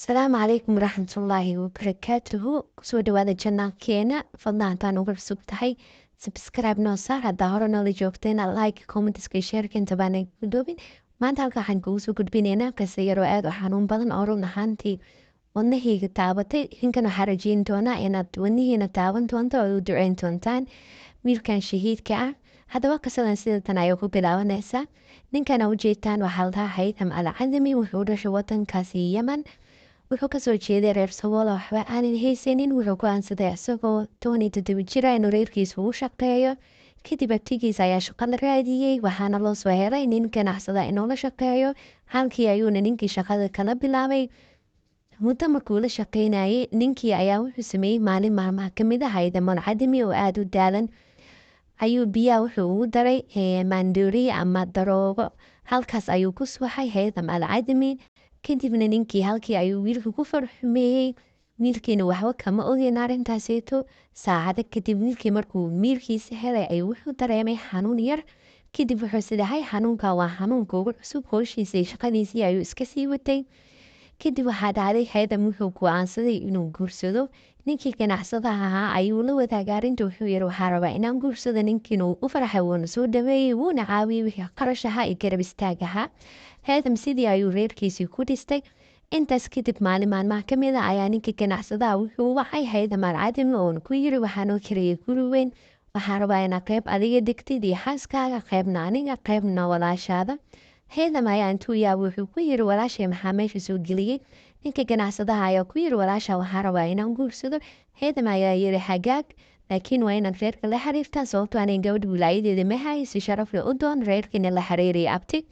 Asalaamu calaykum waraxmatullaahi wabarakaatuhu. Kusoo dhawaada channelkeena. Fadlan haddaan uga cusub tahay, subscribe noo saar. Haddaa hore noola joogteena, like, comments-ka iyo share-ka inta baana gudoobin. Maanta halka waxaan kugu soo gudbinaynaa qiso yar oo aad u xanuun badan oo run ahaantii wadnahayga taabatay. Ninkan waxaa rajeyn doonaa inaad wadnihiina taaban doonto oo u duceyn doontaan wiilkan shahiidka ah. Haddaba qisadan sidatan ayay ku bilaabanaysaa. Ninkan ujeedtaan waxaa la dhahaa Haytham Al Cadami. Wuxuu u dhashay wadankaasi Yemen. Wuxuu kasoo jeeday reer saboola, waxba aanan haysanin. Wuxuu ku aansaday isagoo 17 jira inuu reerkiisa ugu shaqeeyo. Kadib abtigiisa ayaa shaqo la raadiyey, waxaana loo soo helay nin ganacsada inuu la shaqeeyo. Halkii ayuuna ninkii shaqada kala bilaabay. Muddo markuu la shaqeynayay, ninkii ayaa wuxuu sameeyey, maalin maalmaha kamid ah, Haytham Al Cadami oo aada u daalan ayuu biyaha wuxuu ugu daray maandooriye ama daroogo. Halkaas ayuu ku suuxay Haytham Al Cadami. Kadibna ninkii halkii ayuu wiilka ku farxumeeyey. Wiilkiina waxba kama ogeyn arrintaaseeto. Saacado kadib, wiilkii markuu miirkiisa helay, ayuu wuxuu dareemay xanuun yar. Kadib wuxuu sidahay, xanuunka waa xanuunka ugu cusub. Howshiisa iyo shaqadiisii ayuu iska sii watay. Kadib waxaa dhacday, Haytham wuxuu go'aansaday inuu guursado. Ninkii ganacsadaha ahaa ayuu la wadaagay arrinta. Wuxuu yiri, "Waxaa rabaa inaan guursado." Ninkiina wuu u farxay, wuuna soo dhaweeyey, wuuna caawiyey wixii qarash ahaa iyo garab istaag ahaa. Haytham sidii ayuu reerkiisii ku dhistay. Intaas kadib, maalin maalmaha ka mid ah ayaa ninkii ganacsadaha wuxuu wacay Haytham Al Cadami oona ku yiri, "Waxaa noo kariyay guri weyn. Waxaan rabaa inaad qeyb adiga degtid iyo xaaskaaga, qeybna aniga, qeybna walaashaada." Haytham ayaa intuu yaaba wuxuu ku yiri, "Walaashay maxaa meesha soo geliyey?" Ninka ganacsadaha ayaa ku yiri, "Walaasha waxaa rabaa inaan guursado." Haytham ayaa yiri, "Hagaag, laakiin waa inaad reerka la xiriirtaa, sababtoo aniga gabadha wilaayadeeda ma hayo. Si sharaf leh u doon, reerkiina la xiriiriya, abti."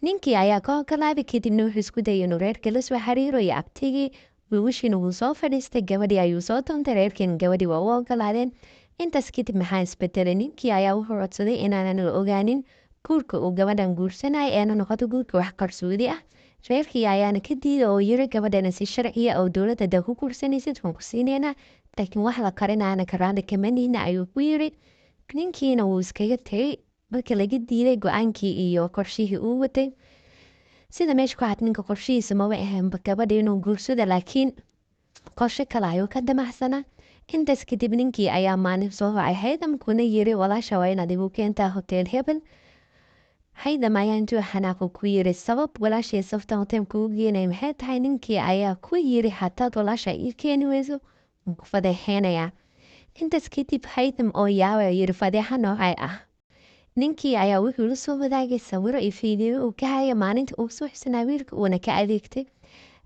Ninkii ayaa ka ogolaaday. Kadibna wuxuu isku dayay inuu reerka la soo xiriiro iyo abtigii. Wiilashiina wuu soo fadhiistay, gabadhii ayuu soo doontay, reerkiina gabadhii waa u ogolaadeen. Intaas kadib maxaa isbedelay? Ninkii ayaa wuxuu codsaday inaanan la ogaanin guurka uu gabadhan guursanaya, eena noqoto guurka wax qarsoodi ah. Reerkii ayaana ka diiday oo yiri, "Gabadhana si sharciya oo dowladda hadaa ku guursanaysid waan ku siineynaa, laakiin wax la qarinaana karaanda kama nihna," ayuu ku yiri. Ninkiina wuu iskaga tegay markii laga diiday go-aankii iyo qorshihii uu watay. Sida meesha ku cad, ninka qorshihiisa maba ahaynba gabadha inuu guursado, laakiin qorshe kale ayuu ka damacsanaa. Intaas kadib ninkii ayaa maalin soo wacay Haytham, kuna yiri, "Walaasha waa inaad igu keentaa hotel hebel." Haytham ayaa intuu xanaaqo ku yiri, "Sabab walaashay saftan hotel kugu geenaya maxay tahay?" Ninkii ayaa ku yiri, "Hataad walaasha ii keeni weyso, waan ku fadeexeynayaa." Intaas kadib Haytham oo yaaba yiri, "Fadeexa noocay ah?" Ninkii ayaa wuxuu la soo wadaagay sawiro iyo fiidiyo uu ka haya maalinta uu soo xusanaa wiilka uuna ka adeegtay.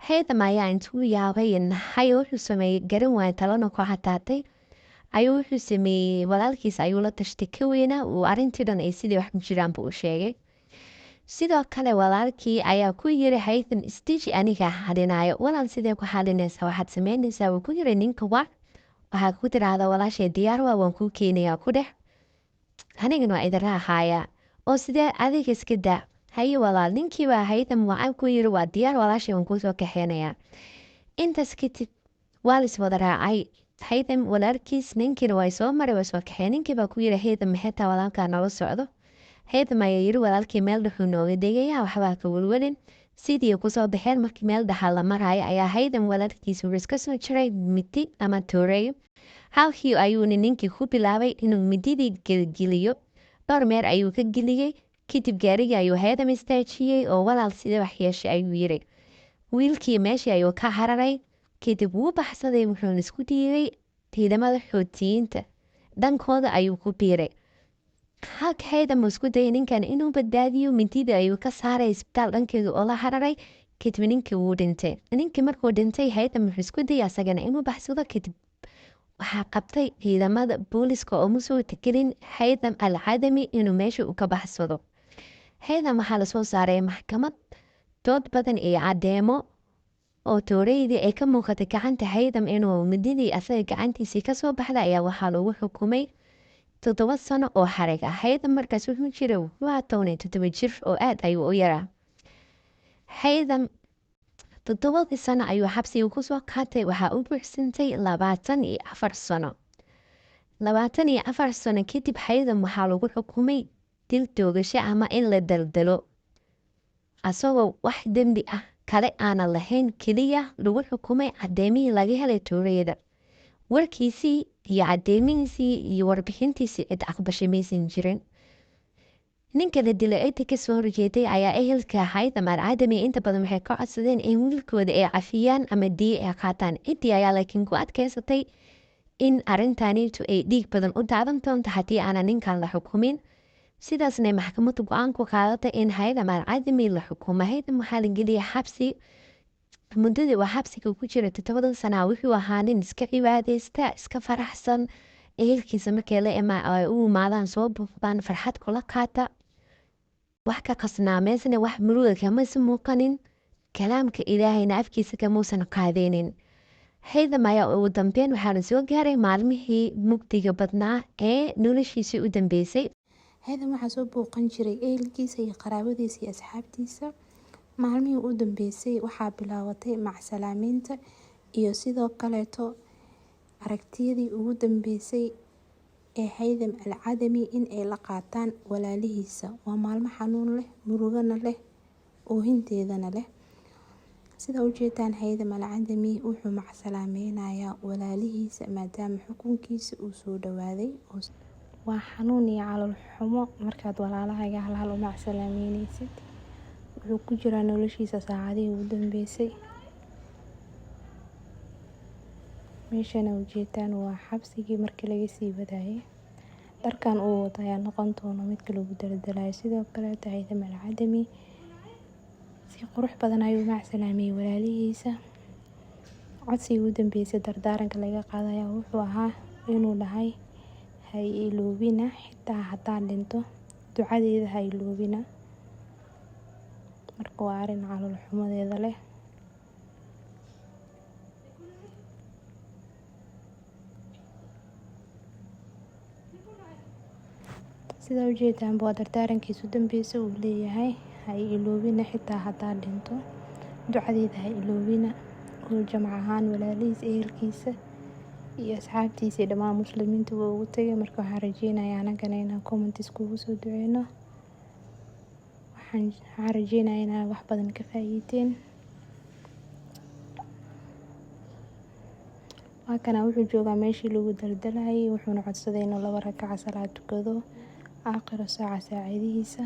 Haytham ayaa intuu yaabay, naxay, wuxuu sameeyey garan waaya, talana ku xataatay, ayuu wuxuu sameeyey, walaalkiis ayuu la tashtay ka weynaa uu arrintii dhan ay sidii wax ku jiraanba u sheegay. Sidoo kale walaalkii ayaa ku yiri, "Haytham, isdeji, anigaa xalinaayo." "Walaal, sidee ku xalinaysaa?" "Waxaad sameynaysaa," wuu ku yiri, "ninka wac, waxaad ku tiraahdaa, 'Walaashay diyaar waa, waan kuu keenayaa,' ku dheh, anigana waa idin raaxayaa." "Oo sidee? Adiga iska daa." "Haye walaal." Ninkii baa Haytham wacan, ku yiri, "Waa diyaar walaashay, waan kuusoo kaxeynayaa." Intaas kadib waa la iswada raacay, Haytham, walaalkiis, ninkiina way soo maray, way soo kaxeen. Ninkii baa ku yiri, "Haytham, maxay taa walaalkaa noola socdo?" Haytham ayaa yiri, "Walaalkii meel dhexuu nooga degaya, waxbaa ka welwelin." Sidii kusoo baxeen. Markii meel dhexaa la maraayo ayaa Haytham walaalkiisa wuxuu iska soo jiray midi ama tooreeyo. Halkii ayuuna ninkii ku bilaabay inuu mididii gelgeliyo. Dhowr meer ayuu ka geliyey. Kadib gaarigii ayuu Haytham istaajiyey oo, "Walaal, sidee wax yeeshay?" ayuu yiri. Wiilkii meeshii ayuu ka cararay. Kadib wuu baxsaday, wuxuuna isku dhiibay ciidamada Xuutiyiinta, dhankooda ayuu ku biiray. Halka Haytham uu isku dayay ninkan inuu badbaadiyo, mindida ayuu ka saaray, isbitaal dhankeedu oo la cararay. Kadib ninkii wuu dhintay. Ninkii markuu dhintay, Haytham wuxuu isku dayay asagana inuu baxsado. Kadib waxaa qabtay ciidamada booliska oo ma suurtagelin Haytham Al Cadami inuu meesha uu ka baxsado. Haytham waxaa lasoo saaray maxkamad. Dood badan iyo cadeemo oo tooreydii ay ka muuqatay gacanta Haytham inuu mididii asaga gacantiisii kasoo baxday ayaa waxaa lagu xukumay 7 sano oo xarig ah. Haytham markaas wuxuu jiray, waa 17 jir oo aad ayuu u yaraa. Haytham 7dii sano ayuu xabsiga kusoo qaatay. Waxaa u buuxsantay 24 sano. 24 sano kadib Haytham waxaa lagu xukumay dil toogasho ama in la daldalo, asagoo wax dembi ah kala kale aanan lahayn, keliya lagu xukumay cadeymihii laga helay tooreyda. Warkiisii iyo cadeymihiisii iyo warbixintiisii cid aqbashay maysan jirin. Ninka la dilay cidda kasoo horjeeday ayaa ehelka Haytham Alcadami inta badan waxay ka codsadeen in wiilkooda ay cafiyaan ama diye ay qaataan. Ciddii ayaa laakiin ku adkeysatay in arrintaaniitu ay dhiig badan u daadan doonto haddii aanan ninkan la xukumin. Sidaasna maxkamaddu go-aan ku qaadatay in Haytham Alcadami la xukumo. Haytham waxaa la geliyay xabsi. Muddadii uu xabsiga ku jiray 7-da sana wuxuu ahaa nin iska cibaadeysta, iska faraxsan. Ehelkiisa markay la ay u imaadaan, soo buuqdaan, farxad kula qaata. Wax ka qasnaa meesna, wax muruga kamase muuqanin, kalaamka Ilaahayna afkiisa kamuusan qaadeynin. Haytham ayaa ugu dambeyn waxaa la soo gaaray maalmihii mugdiga badnaa ee noloshiisii u dambeysay. Haytham waxaa soo booqan jiray ehelkiisa iyo qaraabadiisa iyo asxaabtiisa. Maalmihii u dambeysay waxaa bilaabatay macsalaameynta iyo sidoo kaleeto aragtiyadii ugu dambeysay ee Haytham Alcadami in ay la qaataan walaalihiisa. Waa maalmo xanuun leh, murugana leh, oohinteedana leh. Sida ujeedaan, Haytham Alcadami wuxuu macsalaameynaya walaalihiisa maadaama xukunkiisa uu soo dhawaaday. Waa xanuun iyo calool xumo markaad walaalahaaga hal hal u macsalaameyneysid. Wuxuu ku jiraa noloshiisa saacadihii ugu dambeysay. Meeshana ujeedaan waa xabsigii markii laga sii wadaayay. Dharkan uu wato ayaa noqon doona midka lagu daldalayo. Sidoo kaleeto Haytham Alcadami si qurux badan ayuu macsalaameeyay walaalihiisa. Codsigii ugu dambeysay dardaaranka laga qaadaya wuxuu ahaa inuu dhahay: "Ha iloobina, xitaa haddaan dhinto ducadeeda ha iloobina." Marka waa arrin calool xumadeeda leh. Sida ujeedaan, waa dardaarankiisa u dambeysay uu leeyahay: "Ha iloobina, xitaa haddaan dhinto ducadeeda ha iloobina." Oo jamac ahaan walaalihiis, ehelkiisa iyo asxaabtiisa iyo dhammaan muslimiinta wuu ugu tagay. Marka waxaan rajeynayaa anagana inaan comments kugu soo duceyno. Waxaan rajeynayaa inaad wax badan ka faa'iideen. Waa kana, wuxuu joogaa meeshii lagu daldalayay, wuxuuna codsaday inuu 2 rakac salaad tukado aakhiro saaca saacidihiisa.